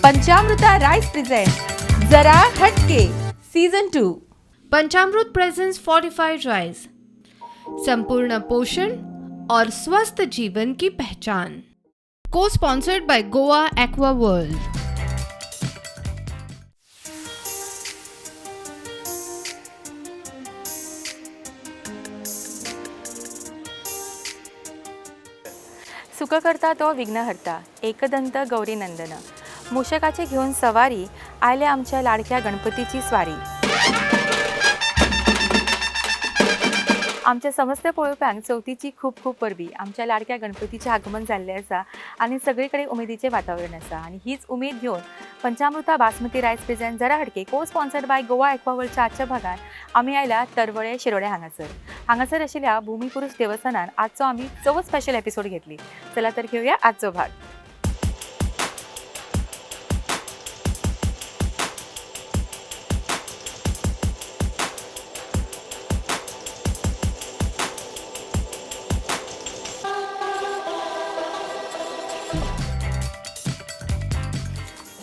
Panchamruta rice present Jara Hatke season 2. Panchamrut presents fortified rice, संपूर्ण पोषण और स्वस्थ जीवन की पहचान। को sponsored by Goa Aqua World. सुख करता तो विघ्नहर्ता, एकदंत गौरीनंदन। मूषकाचे घेऊन सवारी आयले आमच्या लाडक्या गणपतीची स्वारी। आमच्या समस्त पळोवप्यांक चवथीची खूब खूब परबी। आमच्या लाडक्या गणपतीचें आगमन जाल्लें आसा आनी सगळे कडेन उमेदीचें वातावरण आसा आनी हीच उमेद घेवन पंचामृता बासमती रायस प्रेझेंट जरा हटके को स्पॉन्सर्ड बाय गोवा एक्वा वर्ल्डच्या आजच्या भागान आमी आयला तरवळे शिरोडे हांगासर। हांगासर आशिल्ल्या भूमिपुरुष देवस्थानान आजचो आमी चवथ स्पेशल एपिसोड घेतली। चला तर घेवया आजचो भाग।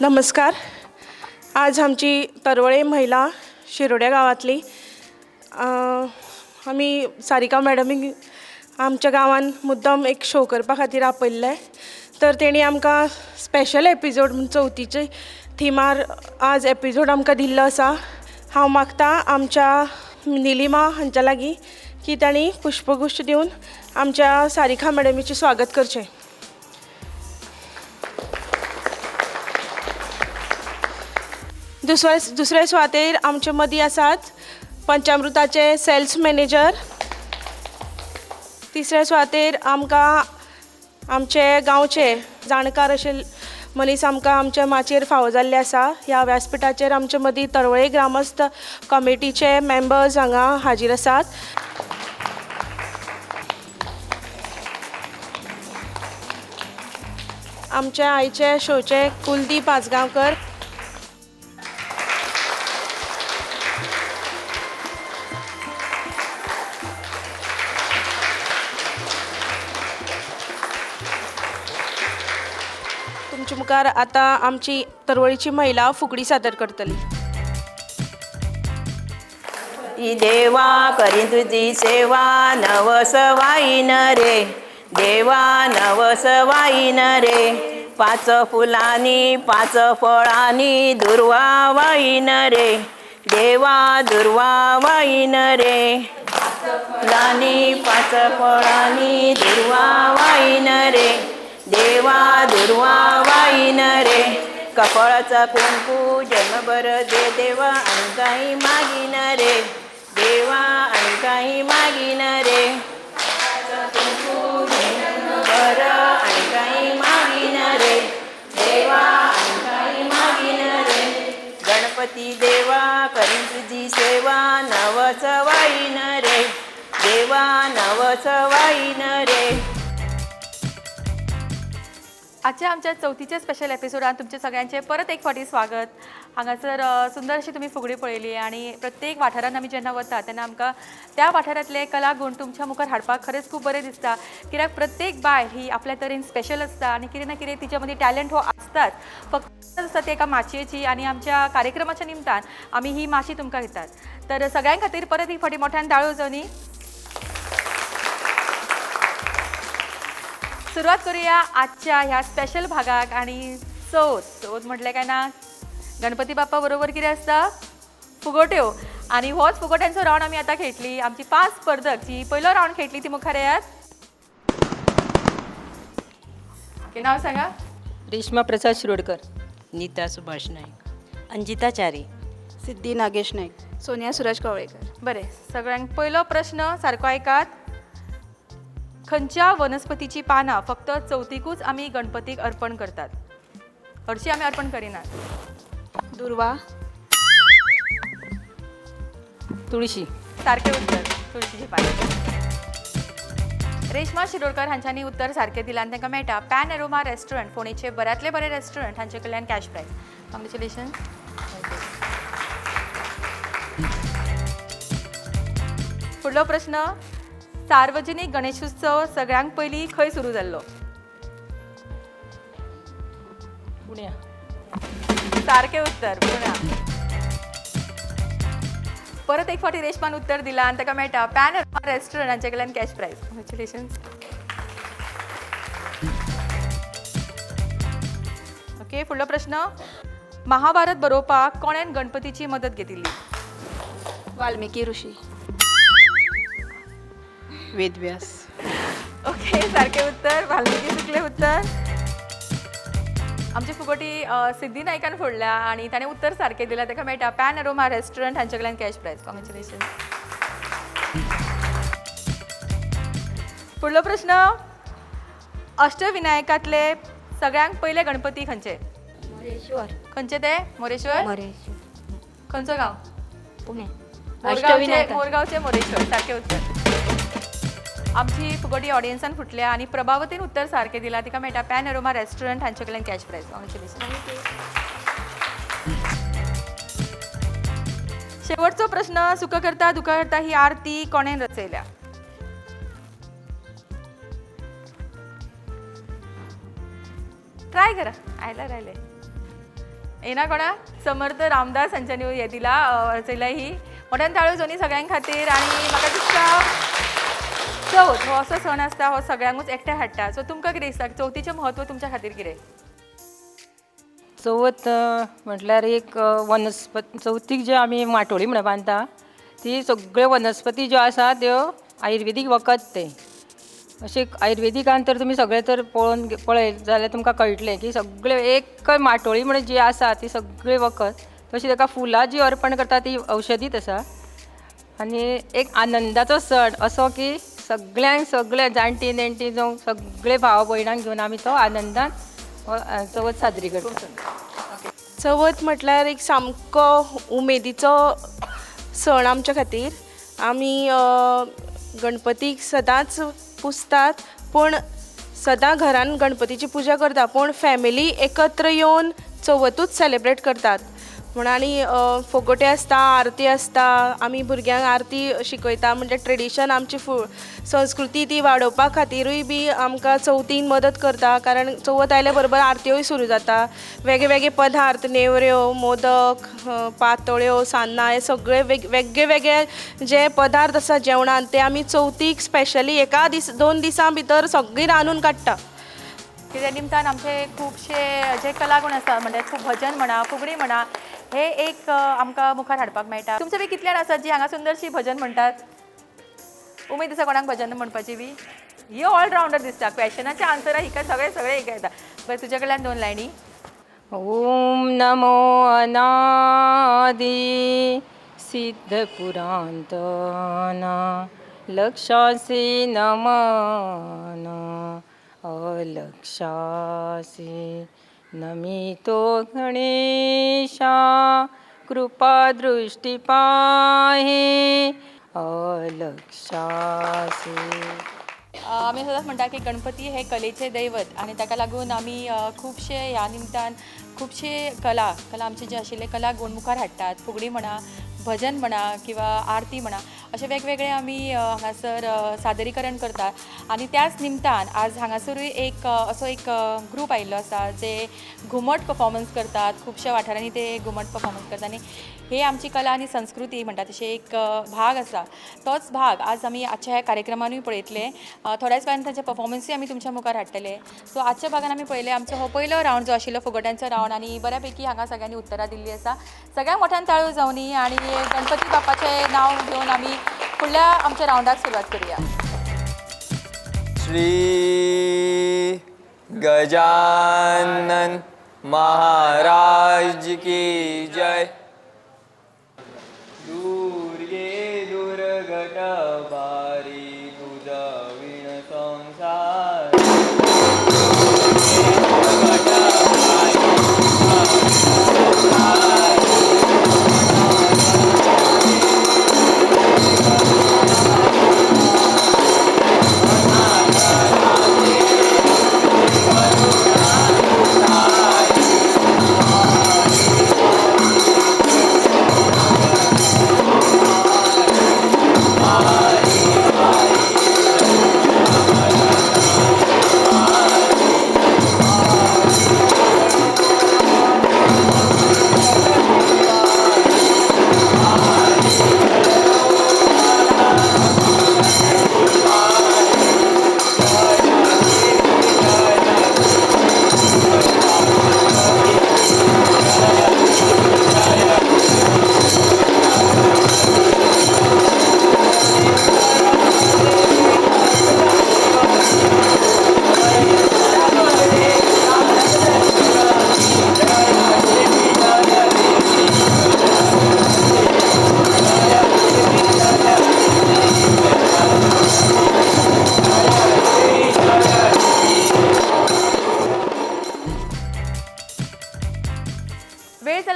नमस्कार। आज आमची तरवळे महिला शिरोड्या गांवांतली आमी सारिका मॅडमीक आमच्या गांवान मुद्दम एक शो करपा खातीर आपयल्लें, तर तेणी आमकां स्पेशल एपिसोड म्हूण चवथीचे थिमार आज एपिसोड आमकां दिल्लो आसा। हांव मागता आमच्या निलिमा हांच्या लागीं की तांणी पुष्पगुच्छ दिवन आमच्या सारिका मॅडमीचें स्वागत करचें। दुसरे सुवातेर आमचे मदीं आसात पंचामृताचे सेल्स मॅनेजर। तिसऱ्या सुवातेर आमकां आमचे गांवचे जाणकार अशे मनीस आमकां आमच्या माचयेर फावो जाल्ले आसा। ह्या व्यासपिठाचेर आमचे मदीं तरवळे ग्रामस्थ कमिटीचे मेंबर्स हांगा हाजीर आसात। आमच्या आयचे शोचे कुलदीप आजगांवकर, तुमच्या मुखार आतां आमची तरवळीची महिला फुगडी सादर करतली। देवा करी तुझी सेवा नवसवाईन रे, देवा नवसवाईन रे, पाच फुलांनी पाच फळांनी दुर्वा वाईन रे, देवा दुर्वा वाईन रे, फुलांनी पाच फळांनी दुर्वा वाईन रे, देवा दुर्वा वाईन रे, कपाळाचा कुंकू जन्मभर दे देवा आणि काही मागीन रे, देवा आणि काही मागीन रे, कुंकू जन्मभर आणि काही मागीन रे, देवा आणि काही मागीन रे, गणपती देवा करीन तुझी सेवा नवसवाईन रे, देवा नवसवाईन रे। आजच्या आमच्या चवथीच्या स्पेशल एपिसोडान तुमचे सगळ्यांचे परत एक फावटी स्वागत। हांगासर सुंदर अशी तुमी फुगडी पळयली आनी प्रत्येक वाठारान आमी जेन्ना वता तेन्ना आमकां त्या वाठारांतले कलागूण तुमच्या मुखार हाडपाक खरेंच खूब बरें दिसता, कित्याक प्रत्येक बायल ही आपल्या तरेन स्पेशल आसता आनी कितें ना कितें तिच्या मदीं टॅलंट हो आसताच। फक्त आसता ते एका माचयेची आनी आमच्या कार्यक्रमाच्या निमतान आमी ही माची तुमकां दितात। तर सगळ्यां खातीर परत एक फावटी मोठ्यान ताळयो जावनी। सुरवात करूया आजच्या ह्या स्पेशल भागाक। आनी चवथ चवथ म्हटलें काय ना गणपती बाप्पा बरोबर कितें आसता फुगोट्यो, आनी होच फुगोट्यांचो रावंड आमी आतां खेळटली। आमची 5 स्पर्धक जी पयलो रावंड खेळटली ती मुखार येयात। नाव सांगा। रेश्मा प्रसाद शिरोडकर, नीता सुभाष नाईक, अंजिता चारी, सिद्धी नागेश नाईक, सोनिया सुरज कवळेकर। बरें, सगळ्यांक पयलो प्रश्न सारको आयकात। खंयच्या वनस्पतीची पानां फक्त चवथीकूच आमी गणपतीक अर्पण करतात, हरशीं आमी अर्पण करिनात? दुर्वा, तुळशी। सारकें उत्तर तुळशीची पानां। रेश्मा शिरोडकर हांच्यांनी उत्तर सारकें दिलां आनी तांकां मेळटा पॅन एरोमा रेस्टॉरंट, फोंडेचे बऱ्यांतले बरें रेस्टॉरंट हांचे कडल्यान कॅश प्रायज। कॉंग्रेच्युलेशन। फुडलो प्रश्न, सार्वजनिक गणेशोत्सव सगळ्यांक पयलीं खंय सुरू जाल्लो? पुण्या। सारकें उत्तर पुण्या. परत एक फावटी रेशमान उत्तर दिलां आनी ताका मेळटा पॅन रेस्टॉरंट हांचे कडल्यान कॅश प्रायज. कॉंग्रेच्युलेशन्स. ओके, फुडलो प्रश्न. महाभारत बरोवपाक कोणेन गणपतीची मदत घेतिल्ली? वाल्मिकी ऋषी. वेदव्यास. ओके, सारकें उत्तर. वाल्मिकी चुकलें उत्तर. आमची फुगोटी सिद्धी नायकान फोडल्या आनी ताणें उत्तर सारकें दिलां. ताका मेळटा पॅन अरोमा रेस्टॉरंट हांचे कडल्यान कॅश प्रायज. कॉंग्रेच्युलेशन. फुडलो प्रश्न. अष्टविनायकांतले सगळ्यांक पयले गणपती खंयचे? मोरेश्वर. खंयचे ते? मोरेश्वर. मोरेश्वर. खंयचो गांव? पुणे. मोरगावचे. अष्टविनायक. मोरगावचे मोरेश्वर, सारकें उत्तर. आमची फुगोटी ऑडियन्सान फुटल्या आनी प्रभावतीन उत्तर सारकें दिलां. तिका मेळटा पॅन अरोमा रेस्टॉरंट हांचे कडल्यान कॅश प्रायज. कॉंग्रेच्युलेशन. शेवटचो प्रश्न. सुख करता दुःख करता ही आरती कोणेन रचयल्या? ट्राय करा. आयला राहिले येना कोणा? समर्थ रामदास हांच्यांनी हें दिला, रचयल्या ही. मोठ्यान ताळयो जावनी सगळ्यां खातीर. आनी म्हाका दिसता चवथ हो असो सण आसता, हो सगळ्यांकूच एकठांय हाडटा. सो तुमकां कितें दिसता, चवथीचें म्हत्व तुमच्या खातीर कितें? चवथ म्हटल्यार एक वनस्पत. चवथीक ज्यो आमी माटोळी म्हणून बांदता ती सगळ्यो वनस्पती ज्यो आसा त्यो आयुर्वेदीक वखद तें. अशें आयुर्वेदिकान तर तुमी सगळें तर पळोवन पळयत जाल्यार तुमकां कळटलें की सगळें एक माटोळी म्हणून जी आसा ती सगळी वखद. तशी ताका फुलां जी अर्पण करता ती औशधीत आसा. आनी एक आनंदाचो सण असो की सगळ्यांक, सगळे जाणटी नेणटी जावं सगळे भाव भयणांक घेवन आमी तो आनंदान हो चवथ साजरी करता. चवथ म्हटल्यार एक सामको उमेदीचो सण आमच्या खातीर. आमी गणपतीक सदांच पुजतात, पूण सदां घरान गणपतीची पुजा करता, पूण फॅमिली एकत्र येवन चवथूच सेलेब्रेट करतात म्हूण. आनी फोगोट्यो आसता, आरती आसता, आमी भुरग्यांक आरती शिकयता. म्हणजे ट्रेडिशन आमची संस्कृती ती वाडोवपा खातीरूय बी आमकां चवथीन मदत करता, कारण चवथ आयल्या बरोबर आरत्योय सुरू जाता. वेगळे वेगळे पदार्थ, नेवऱ्यो, मोदक, पातोळ्यो, सान्नां, हे सगळे वेगळे वेगळे जे पदार्थ आसा जेवणान ते आमी चवथीक स्पेशली एका दीस 2 दिसां भितर सगळीं रांदून काडटा. त्या निमतान आमचे खुबशे जे कलागुण आसा, म्हणजे खूब भजन म्हणा, फुगडी म्हणा, हे एक आमकां मुखार हाडपाक मेळटा. तुमचे बी कितले जाण आसात जी हांगा सुंदरशी भजन म्हणटात? उमेद आसा कोणाक भजन म्हणपाची बी? ही ऑलरावंडर दिसता. क्वेशनाचे आन्सरां हिका सगळे सगळे एक येता. बरें, तुज्या कडल्यान 2 लायनी. ओम नमो अनादि सिद्ध पुरांतन लक्षासी नमन अलक्षासी नमितो गणेशा कृपा दृष्टी पाहे अलक्षासी. आमी सदांच म्हणटा की गणपती हे कलेचे दैवत आनी ताका लागून आमी खुबशे ह्या निमतान खुबशे कला कला आमचे जे आशिल्ले कला गुण मुखार हाडटात. फुगडी म्हणा, भजन म्हणा किंवा आरती म्हणा, अशे वेगवेगळे आमी हांगासर सादरीकरण करतात. आनी त्याच निमतान आज हांगासरूय एक असो एक ग्रूप आयिल्लो आसा जे घुमट परफॉर्मन्स करतात. खुबश्या वाठारांनी ते घुमट परफॉर्मन्स करतात आनी हे आमची कला आनी संस्कृती म्हणटा तशें एक भाग आसा. तोच भाग आज आमी आजच्या ह्या कार्यक्रमानूय पळयतले. थोड्याच वेळान तांचे परफॉर्मन्सूय आमी तुमच्या मुखार हाडटले. सो आजच्या भागान आमी पळयलें आमचो हो पयलो रावंड जो आशिल्लो फुगोट्यांचो रावंड आनी बऱ्या पैकी हांगा सगळ्यांनी उत्तरां दिल्ली आसा. सगळ्या मोठ्यान ताळयो जावनी आनी गणपती बाप्पाचें नांव घेवन आमी फुडल्या आमच्या रावंडाक सुरवात करुया. श्री गजानन महाराज की जय. दुर्गे दुर्घट भारी तुझ विण संसार.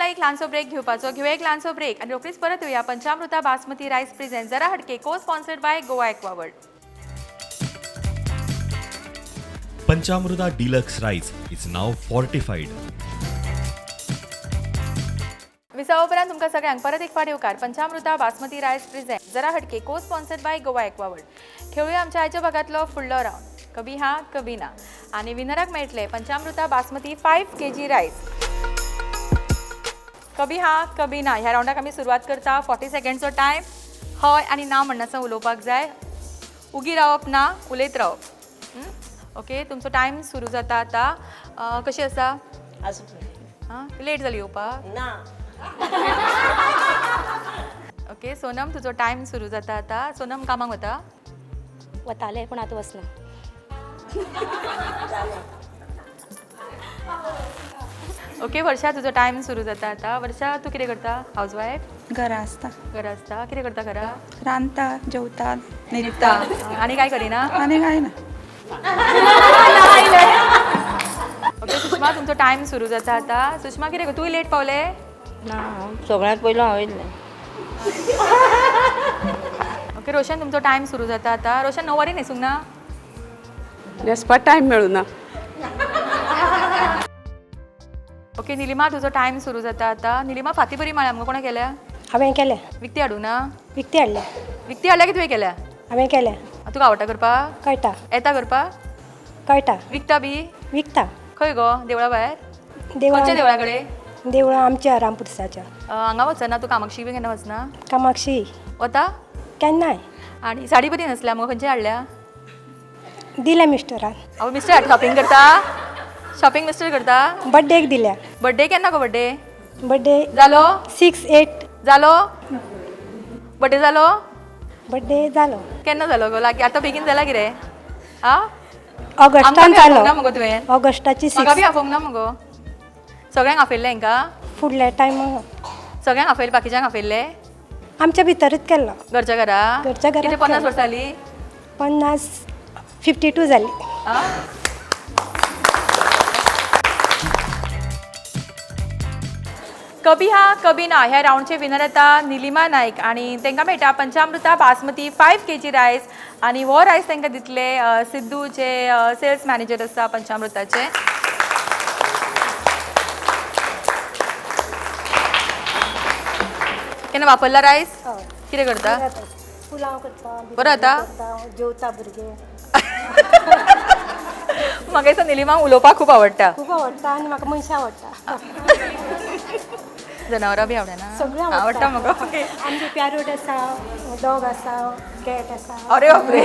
एक ल्हानसो ब्रेक घेवपाचो. घेवया एक ल्हानसो ब्रेक आनी रोखडीच परत येवया. पंचामृता बासमती रायस प्रेझेंट जरा हटके को sponsored by Goa Aquaworld. Panchamruta deluxe rice is now fortified. विसावा उपरांत तुमकां सगळ्यांक परत एक फावट येवकार. पंचामृता बासमती रायस प्रेझेंट जरा हटके को स्पॉन्सर्ड बाय गोवा एक्वावर्ल्ड. खेळुया आमच्या आयच्या भागांतलो फुडलो रावंड कभी हा कभी ना आनी विनराक मेळटले पंचामृता बासमती 5 kg rice. कभी हा कभी ना ह्या रावंडाक आमी सुरवात करता. 40 सेकंडचो टायम. हय आनी ना म्हणनासतना उलोवपाक जाय. उगी रावप ना, उलयत रावप. ओके, तुमचो टायम सुरू जाता आतां. कशी आसा? हां, लेट जाली येवपाक ना. ओके सोनम, तुजो टायम सुरू जाता आतां. सोनम कामाक वता? वताले पूण आतां वचना. ओके वर्षा, तुजो टायम सुरू जाता आतां. वर्षा, तूं कितें करता? House wife? घरा आसता. घरा आसता. कितें करता घरा? रांदता, जेवता, न्हिदता. आनी काय करिना? आनी काय ना. ओके सुषमा, तुमचो टायम सुरू जाता आतां. सुषमा, कितें तूं लेट पावलें? ना, सगळ्यांत पयलो हांव येयल्लें. ओके रोशन, तुमचो टायम सुरू जाता आतां. रोशन, णव वरी न्हेसूंक ना? न्हेसपा टायम मेळूना. ओके निलिमा, तुजो टायम सुरू जाता आतां. निलिमा, फाती बरी माळ्या आमकां कोणा केल्या? हांवें केल्या. विकती हाडूं ना? विकती हाडल्या. विकती हाडल्या की तुवें केल्या? हांवें केल्या. तुका आवडटा करपाक? कळटा. येता करपाक? कळटा. विकता बी? विकता. खंय गो? देवळा भायर? खंयच्या देवळा कडेन? देवळां आमच्या रामपुरसाच्या. हांगा वचना तूं? कामाक्षी बी केन्ना वचना? कामाक्षी वता केन्नाय. आनी साडी बरी न्हेसल्या मुगो, खंयची हाडल्या? दिल्या मिस्टरान. हांव मिस्टर शॉपिंग करता? शॉपिंग मिस्टर करता? बड्डेक दिल्या. बड्डे केन्ना गो? बड्डे बड्डे जालो? 6/8 जालो? बड्डे जालो? बड्डे जालो. केन्ना जालो गो? लागीं आतां बेगीन जाला कितें? आं, ऑगस्टान जालो. ना मुगो तुवें? ऑगस्टाची म्हाका बी 6. आफोवंक ना मुगो? सगळ्यांक आपयल्लें हांकां? फुडल्या टायमाक सगळ्यांक आपयलें? बाकीच्यांक आपयल्लें? आमच्या भितरूच केल्लो. घरच्या घरा? घरच्या घरा. कितें 50 वर्सां जालीं? 50 52 जाली. कभी हा कभी ना ह्या रावंडचे विनर येता निलिमा नायक आनी तांकां मेळटा पंचामृता बासमती 5 kg rice. आनी हो रायस तांकां दितले सिद्धू, जे सेल्स मॅनेजर आसा पंचामृताचे. केन्ना वापरला रायस? कितें करता? पुलाव करता. बरो जाता? जेवता भुरगे. म्हाका दिसता निलिमाक उलोवपाक खूब आवडटा. खूब आवडटा आनी म्हाका मनशां आवडटा. जनावरां बी आवडना? सगळें आवडटा म्हाका. आमचे पॅरोट आसा, डॉग आसा, कॅट आसा. अरे बापरे.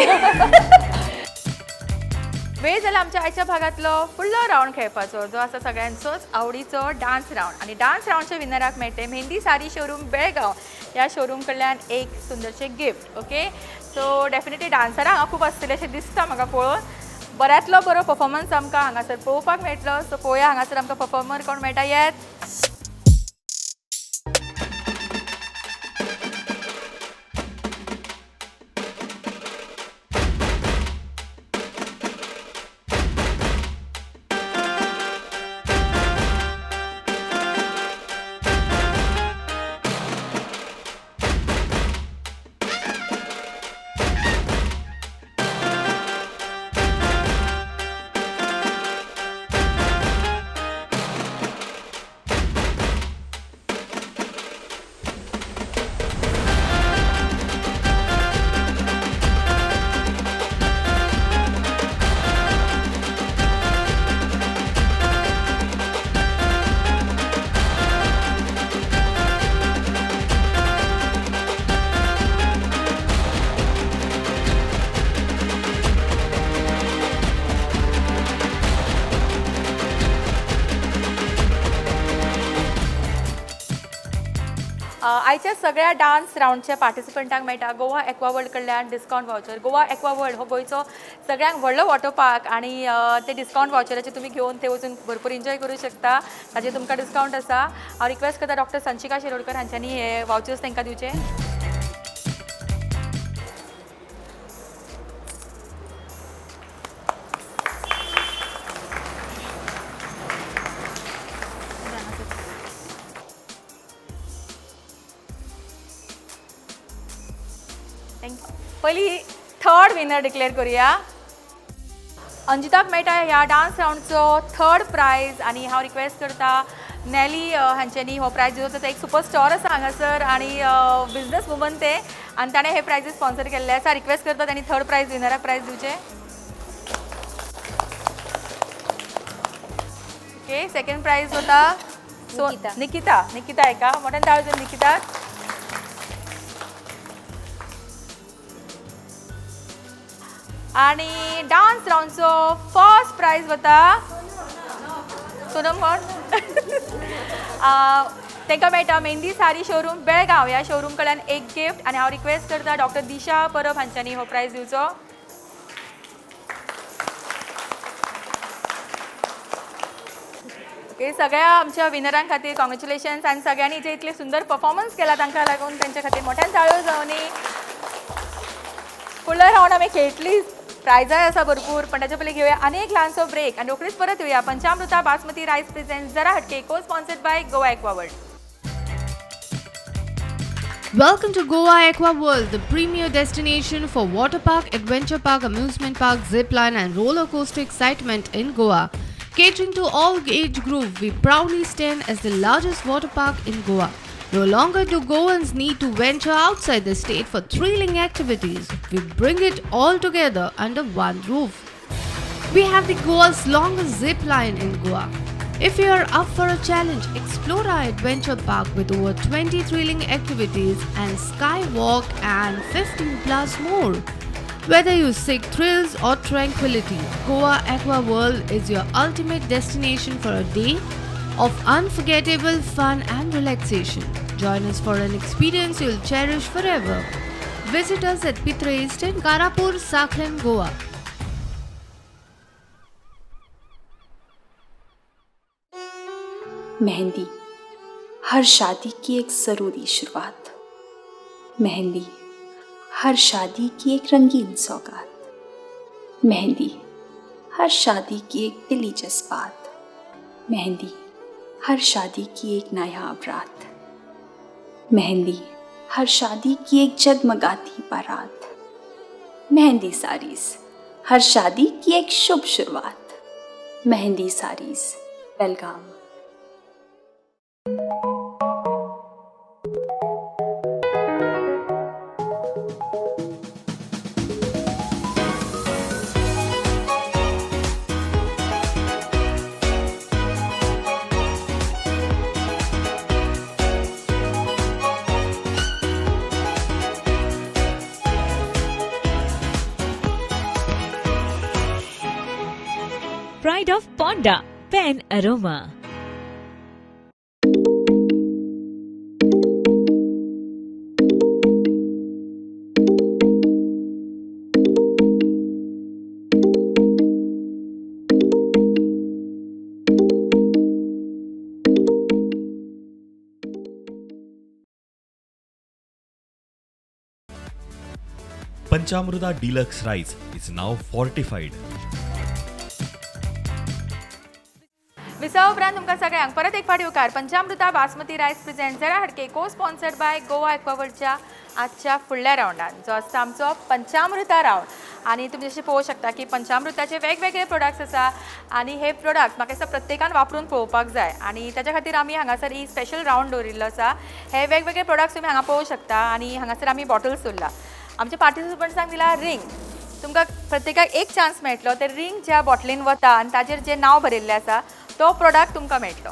वेळ जाला आमच्या आयच्या भागांतलो फुडलो रावंड खेळपाचो, जो आसा सगळ्यांचोच आवडीचो डान्स रावंड. आनी डान्स रावंडच्या विनराक मेळटे मेहंदी साडी शोरूम बेळगांव ह्या शोरूम कडल्यान एक सुंदरशें गिफ्ट. ओके, सो डेफिनेटली डान्सरां हांगा खूब आसतलें अशें दिसता म्हाका पळोवन. बऱ्यांतलो बरो परफॉर्मन्स आमकां हांगासर पळोवपाक मेळटलो. सो पळोवया हांगासर आमकां परफॉर्मर कोण मेळटा. येत आयच्या सगळ्या डान्स रावंडच्या पार्टिसिपंटांक मेळटा गोवा एक्वावर्ल्ड कडल्यान डिस्कावंट वावचर. गोवा एक्वावर्ल्ड हो गोंयचो सगळ्यांक व्हडलो वॉटर पार्क आनी ते डिस्कावंट वावचराचे तुमी घेवन ते वचून भरपूर एन्जॉय करूं शकता. ताचेर तुमकां डिस्कावंट आसा. हांव रिक्वेस्ट करता डॉक्टर संचिका शिरोडकर हांच्यांनी हे वावचर्स तांकां दिवचे. पयली थर्ड विनर डिक्लेअर करूया. अंजिताक मेळटा ह्या डान्स रावंडचो थर्ड प्रायज आनी हांव रिक्वेस्ट करता नॅली हांच्यांनी हो प्रायज दिवचो. तो एक सुपर स्टॉर आसा हांगासर आनी बिजनस वुमन ते आनी ताणें हे प्रायजीस स्पॉन्सर केल्ले आसा. रिक्वेस्ट करता तांणी थर्ड प्रायज विनराक प्रायज दिवचें. ओके, सेकंड प्रायज वता सो निकिता. निकिता हाका मोठ्यान ताळयो दिवन निकिता. आनी डान्स रावंडचो फर्स्ट प्रायज वता सोनम कोण तांकां मेळटा मेहंदी सारी शोरूम बेळगांव ह्या शोरूम कडल्यान एक गिफ्ट आनी हांव रिक्वेस्ट करता डॉक्टर दिशा परब हांच्यांनी हो प्रायज दिवचो. ओके, सगळ्या आमच्या विनरां खातीर कॉंग्रेच्युलेशन्स आनी सगळ्यांनी जे इतले सुंदर परफॉर्मन्स केला तांकां लागून तेंच्या खातीर मोठ्यान ताळयो जावनी. फुडलो रावंड आमी खेळटली, प्रायजाय आसा भरपूर, पण ताच्या पयलीं घेवया आनी एक ल्हानसो ब्रेक आनी रोखडीच परत येवया. पंचामृता बासमती रायस प्रेझेंट जरा हटके co sponsored by Goa Aqua World. Welcome to Goa Aqua World, the premier destination for water park, adventure park, amusement park, zip line and roller coaster excitement in Goa. Catering to all age group, we proudly stand as the largest water park in Goa. No longer do Goans need to venture outside the state for thrilling activities. We bring it all together under one roof. We have the Goa's longest zip line in Goa. If you are up for a challenge, explore our adventure park with over 20 thrilling activities and skywalk and 15 plus more. Whether you seek thrills or tranquility, Goa Aqua World is your ultimate destination for a day of unforgettable fun and relaxation. Join us for an experience you'll cherish forever. Visit us at Pitre Estate, Karapur, Sakhlen, Goa. Mehndi हर शादी की एक ज़रूरी शुरुआत, मेहंदी हर शादी की एक रंगीन सौगात, मेहंदी हर शादी की एक दिली जज्बात, मेहंदी हर शादी की एक नायाब रात, मेहंदी हर शादी की एक जगमगाती बारात, मेहंदी साड़ीज हर शादी की एक शुभ शुरुआत, Mehndi saris Belgaum. Pride of Ponda, Pen Aroma. Panchamruta Deluxe Rice is now fortified. विसवा उपरांत तुमकां सगळ्यांक परत एक फावट येवकार. पंचामृता बासमती रायस प्रेझेंट जरा हटके को स्पॉन्सर्ड बाय गोवा एक्वावर्ल्डच्या आजच्या फुडल्या रावंडान जो आसता आमचो पंचामृता रावंड. आनी तुमी जशें पळोवंक शकता की पंचामृताचे वेगवेगळे प्रोडक्ट्स आसा आनी हे प्रोडक्ट म्हाका दिसता प्रत्येकान वापरून पळोवपाक जाय आनी ताच्या खातीर आमी हांगासर ही स्पेशल रावंड दवरिल्लो आसा. हे वेगवेगळे प्रोडक्ट्स तुमी हांगा पळोवंक शकता आनी हांगासर आमी बॉटल्स दवरला. आमच्या पार्टिसिपंट्सांक दिला रिंग. तुमकां प्रत्येकाक एक चान्स मेळटलो ते रिंग ज्या बॉटलीन वता आनी ताजेर जें नांव बरयल्लें आसा तो प्रोडक्ट तुमकां मेळटलो.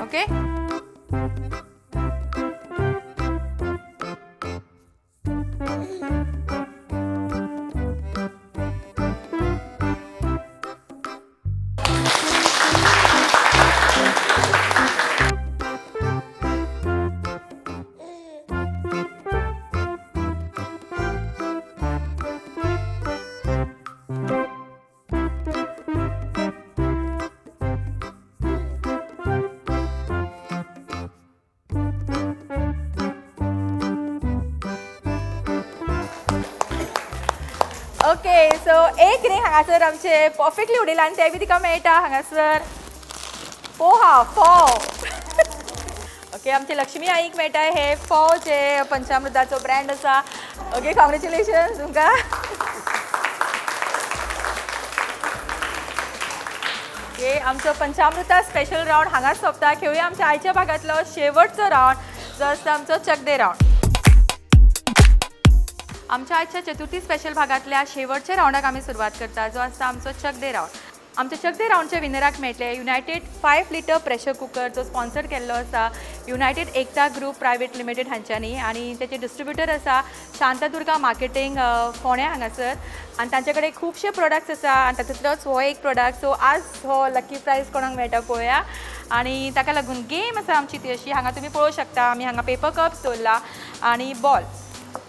Okay, okay, सो एक रिंग हांगासर आमचे परफेक्टली उडयला आनी ते बी तिका मेळटा हांगासर पोहा फोव. ओके, आमचे लक्ष्मी आईक मेळटा हे फोव जे पंचामृताचो ब्रँड आसा. ओके, कॉंग्रेच्युलेशन तुमकां. ओके, आमचो पंचामृता स्पेशल रावंड हांगाच सोंपता. खेळुया आमच्या आयच्या भागांतलो शेवटचो रावंड, जो आसता आमचो चकदे रावंड. आमच्या आजच्या चतुर्थी स्पेशल भागांतल्या शेवटच्या रावंडाक आमी सुरवात करता, जो आसता आमचो चकदे रावंड. आमच्या चकदे रावंडच्या विनराक मेळटले युनायटेड 5 लिटर प्रेशर कुकर, जो स्पॉन्सर केल्लो आसा युनायटेड एकता ग्रूप प्रायवेट लिमिटेड हांच्यांनी आनी तेचे डिस्ट्रिब्युटर आसा शांतादुर्गा मार्केटींग, फोंड्या हांगासर. आनी तांचे कडेन खुबशे प्रोडक्ट्स आसा आनी तातूंतलोच हो एक प्रोडक्ट. सो आज हो लकी प्रायज कोणाक मेळटा पळोवया. आनी ताका लागून गेम आसा आमची ती अशी, हांगा तुमी पळोवंक शकता, आमी हांगा पेपर कप्स दवरला आनी बॉल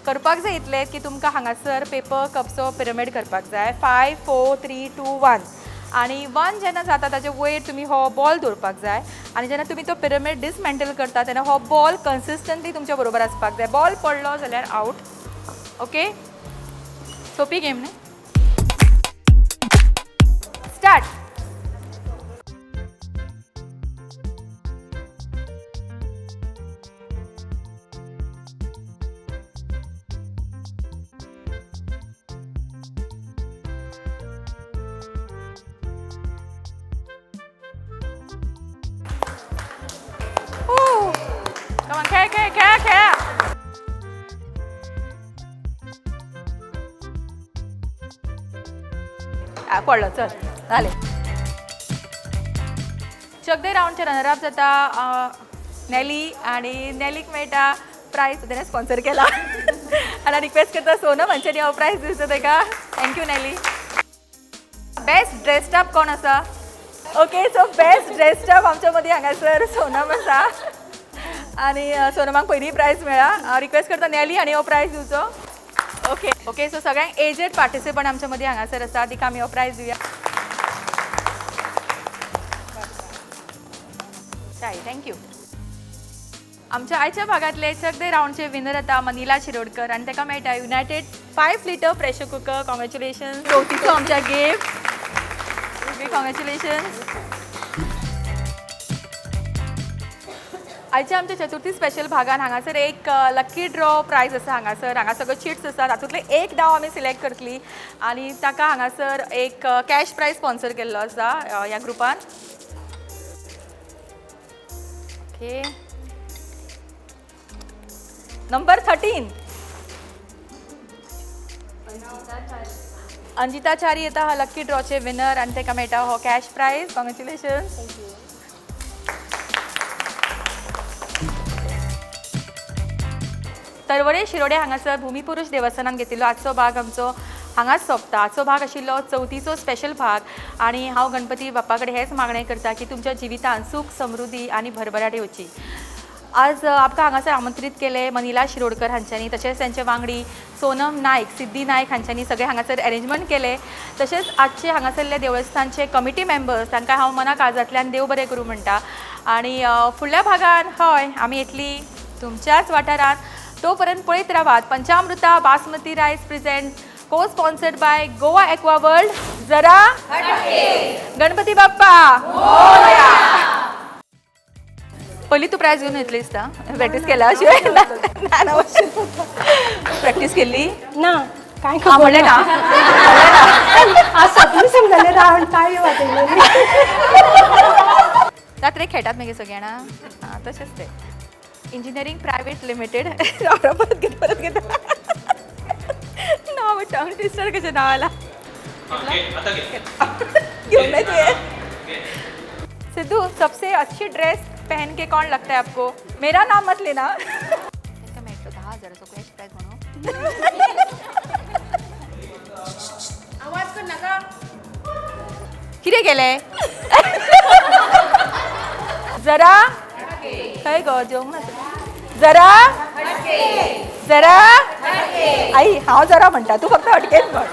करपाक जाय इतलें की तुमकां हांगासर पेपर कप्सो पिरॅमीड करपाक जाय. 5 4 3 2 1 आनी 1 जेन्ना जाता ताजे वयर तुमी हो बॉल दवरपाक जाय आनी जेन्ना तुमी तो पिरॅमीड डिसमेंटल करता तेन्ना हो बॉल कन्सिस्टंटली तुमच्या बरोबर आसपाक जाय. बॉल पडलो जाल्यार आवट. ओके, सोपी गेम न्ही? स्टार्ट. खेळ खेळ खेळा खेळा. पडलो, चल जालें. चकदे रावंडचे रनर अप जाता नॅली आनी नॅलीक मेळटा प्रायज, तेणें स्पॉन्सर केला. आनी रिक्वेस्ट करता सोनम हांच्यांनी हो प्रायज दिवचो तेका. Thank you Nelly. Best dressed up कोण आसा? Okay, so best dressed up आमच्या मदीं हांगासर सोनम आसा आनी सोनमाक पयलीं प्रायज मेळ्ळा. रिक्वेस्ट करता नॅली आनी हो प्रायज दिवचो. ओके ओके, सो सगळ्यांक एजेड पार्टिसिपंट आमच्या मदीं हांगासर आसा, तिका आमी हो प्रायज दिवया. Thank you. आमच्या आयच्या भागांतले चकदे रावंडचे विनर आतां मनीला शिरोडकर आनी ताका मेळटा United 5 litre pressure cooker. Congratulation. चवथीचो आमच्या गेम. Okay, congratulation. आयच्या आमच्या चतुर्थी स्पेशल भागान हांगासर एक लकी ड्रॉ प्रायज आसा. हांगासर हांगा सगळ्यो चिट्स आसा, तातूंतले एक डाव आमी सिलेक्ट करतली आनी ताका हांगासर एक कॅश प्रायज स्पॉन्सर केल्लो आसा ह्या ग्रुपान. ओके, नंबर 13 अंजिता चारी येता हा लकी ड्रॉचे विनर आनी ताका मेळटा हो cash prize. Congratulation. Tarware Shirode हांगासर भूमिपुरुष देवस्थानान घेतिल्लो आजचो भाग आमचो हांगाच सोंपता. आजचो भाग आशिल्लो चवथीचो स्पेशल भाग आनी हांव गणपती बाप्पा कडेन हेंच मागणें करता की तुमच्या जिवितांत सूख समृद्धी आनी भरभराट येवची. आज आमकां हांगासर आमंत्रीत केले मनीला शिरोडकर हांच्यांनी, तशेंच तांचे वांगडी सोनम नायक, सिद्धी नायक हांच्यांनी सगळे हांगासर एरेंजमेंट केले. तशेंच आजचे हांगासरले देवस्थानचे कमिटी मेंबर्स तांकां हांव मना काळजांतल्यान देव बरें करूं म्हणटा. आनी फुडल्या भागान हय आमी येतली तुमच्याच वाठारांत. तोपर्यंत पळयत रावात Panchamruta basmati rice present co sponsored by Goa Aqua World. जरा गणपती बाप्पा. पयलीं तूं प्रायज घेवन येतली दिसता, प्रॅक्टीस केल्या शिवाय ना. प्रॅक्टीस केल्ली ना, काय म्हणलें ना. सपन समजलें रावंड ताळी वाजयली. जात्रेक खेळटात मागीर सगळीं जाणां. आं, तशेंच तें. Engineering private limited. परत घेता परत घेता नांव टंग ट्विस्टर कशें नांव आलां घेवन तुवें. सिद्धू, सबसे अच्छी ड्रेस पहन के कौन लगता है आपको? मेरा नाम मत लेना. मेळटलो 10,000 कॅश प्रायज म्हणून. आवाज कर नाका. कितें केलें? जरा खंय गो जेवंक ना. जरा जरा आई हांव जरा म्हणटा, तूं फक्त हटकेच म्हण.